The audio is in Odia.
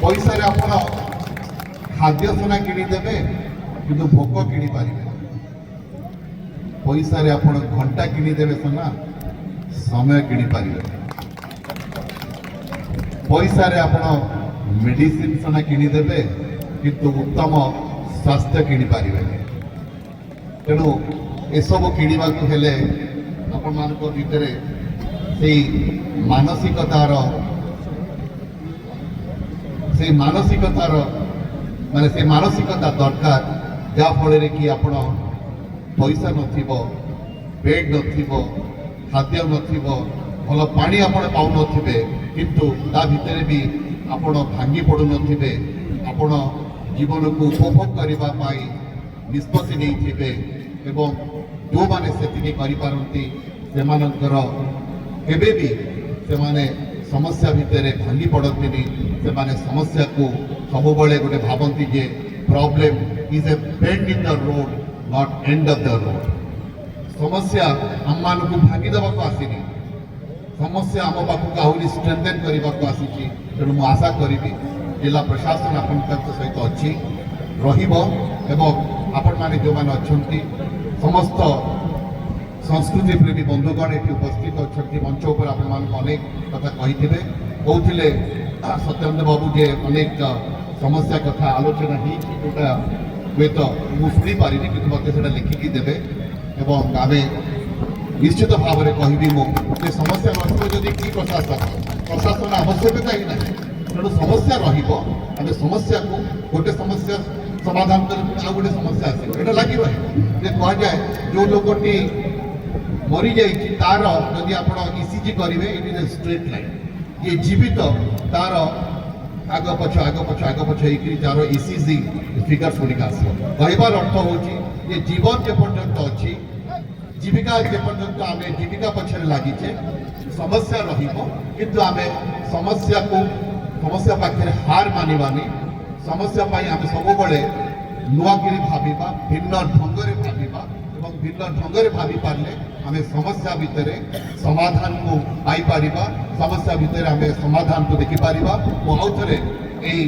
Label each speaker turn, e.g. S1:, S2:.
S1: ପଇସାରେ ଆପଣ ଖାଦ୍ୟ ସିନା କିଣିଦେବେ, କିନ୍ତୁ ଭୋକ କିଣିପାରିବେ। ପଇସାରେ ଆପଣ ଘଣ୍ଟା କିଣିଦେବେ ସିନା, ସମୟ କିଣିପାରିବେ। ପଇସାରେ ଆପଣ ମେଡିସିନ ସିନା କିଣିଦେବେ, କିନ୍ତୁ ଉତ୍ତମ ସ୍ୱାସ୍ଥ୍ୟ କିଣିପାରିବେନି। ତେଣୁ ଏସବୁ କିଣିବାକୁ ହେଲେ ଆପଣମାନଙ୍କ ଭିତରେ ସେଇ ମାନସିକତାର ମାନେ ସେଇ ମାନସିକତା ଦରକାର, ଯାହାଫଳରେ କି ଆପଣ ପଇସା ନଥିବ, ବେଡ୍ ନଥିବ, ଖାଦ୍ୟ ନଥିବ, ଭଲ ପାଣି ଆପଣ ପାଉନଥିବେ, କିନ୍ତୁ ତା ଭିତରେ ବି ଆପଣ ଭାଙ୍ଗି ପଡ଼ୁନଥିବେ। ଆପଣ ଜୀବନକୁ ଉପଭୋଗ କରିବା ପାଇଁ ନିଷ୍ପତ୍ତି ନେଇଥିବେ ଏବଂ ଯେଉଁମାନେ ସେତିକି କରିପାରନ୍ତି, ସେମାନଙ୍କର କେବେ ବି ସେମାନେ ସମସ୍ୟା ଭିତରେ ଭାଙ୍ଗି ପଡ଼ନ୍ତିନି। ସେମାନେ ସମସ୍ୟାକୁ ସବୁବେଳେ ଗୋଟେ ଭାବନ୍ତି ଯେ problem is a bend in the road, not end of the road. ସମସ୍ୟା ଆମମାନଙ୍କୁ ଭାଙ୍ଗି ଦେବାକୁ ଆସିନି, ସମସ୍ୟା ଆମ ପାଖକୁ ଆହୁରି ଷ୍ଟ୍ରେନ୍ଥେନ୍ କରିବାକୁ ଆସିଛି। ତେଣୁ ମୁଁ ଆଶା କରିବି ଜିଲ୍ଲା ପ୍ରଶାସନ ଆପଣଙ୍କ ସହିତ ଅଛି, ରହିବ ଏବଂ ଆପଣମାନେ ଯେଉଁମାନେ ଅଛନ୍ତି, ସମସ୍ତ ସଂସ୍କୃତି ପ୍ରେମୀ ବନ୍ଧୁଗଣ ଏଠି ଉପସ୍ଥିତ ଅଛନ୍ତି ମଞ୍ଚ ଉପରେ, ଆପଣମାନଙ୍କୁ ଅନେକ କଥା କହିଥିବେ। କହୁଥିଲେ ସତ୍ୟାନନ୍ଦ ବାବୁ ଯେ ଅନେକ ସମସ୍ୟା କଥା ଆଲୋଚନା ହେଇଛି, ଯେଉଁଟା ହୁଏତ ମୁଁ ଶୁଣିପାରିନି, କିନ୍ତୁ ମୋତେ ସେଇଟା ଲେଖିକି ଦେବେ ଏବଂ ଆମେ ନିଶ୍ଚିତ ଭାବରେ କହିବି ମୁଁ ଯେ ସମସ୍ୟା ନଥିବ ଯଦି କି ପ୍ରଶାସନ? ପ୍ରଶାସନ ଆବଶ୍ୟକତା ହିଁ ନାହିଁ। ତେଣୁ ସମସ୍ୟା ରହିବ। ଆମେ ସମସ୍ୟାକୁ, ଗୋଟେ ସମସ୍ୟା ସମାଧାନ କଲେ ପୁଣି ଆଉ ଗୋଟେ ସମସ୍ୟା ଆସିବ, ଏଇଟା ଲାଗି ରହିବ। ଯେ କୁହାଯାଏ, ଯେଉଁ ଲୋକଟି ମରିଯାଇଛି, ତାର ଯଦି ଆପଣ ଇସିଜି କରିବେ, it is a straight line. ଯିଏ ଜୀବିତ, ତାର ଆଗ ପଛ, ଆଗ ପଛ, ଆଗ ପଛ ହେଇକରି ତାର ଇସିଜି ଫିଗର୍ସ ଗୁଡ଼ିକ ଆସିବ। କହିବାର ଅର୍ଥ ହେଉଛି ଯେ ଜୀବନ ଯେପର୍ଯ୍ୟନ୍ତ ଅଛି, ଜୀବିକା ଯେପର୍ଯ୍ୟନ୍ତ ଆମେ ଜୀବିକା ପଛରେ ଲାଗିଛେ, ସମସ୍ୟା ରହିବ। କିନ୍ତୁ ଆମେ ସମସ୍ୟାକୁ, ସମସ୍ୟା ପାଖରେ ହାର ମାନିବାନି। ସମସ୍ୟା ପାଇଁ ଆମେ ସବୁବେଳେ ନୂଆକିରି ଭାବିବା, ଭିନ୍ନ ଢଙ୍ଗରେ ଭାବିବା ଏବଂ ଭିନ୍ନ ଢଙ୍ଗରେ ଭାବି ପାରିଲେ ଆମେ ସମସ୍ୟା ଭିତରେ ସମାଧାନକୁ ପାଇପାରିବା, ସମସ୍ୟା ଭିତରେ ଆମେ ସମାଧାନକୁ ଦେଖିପାରିବା। ମୁଁ ଆଉ ଥରେ ଏଇ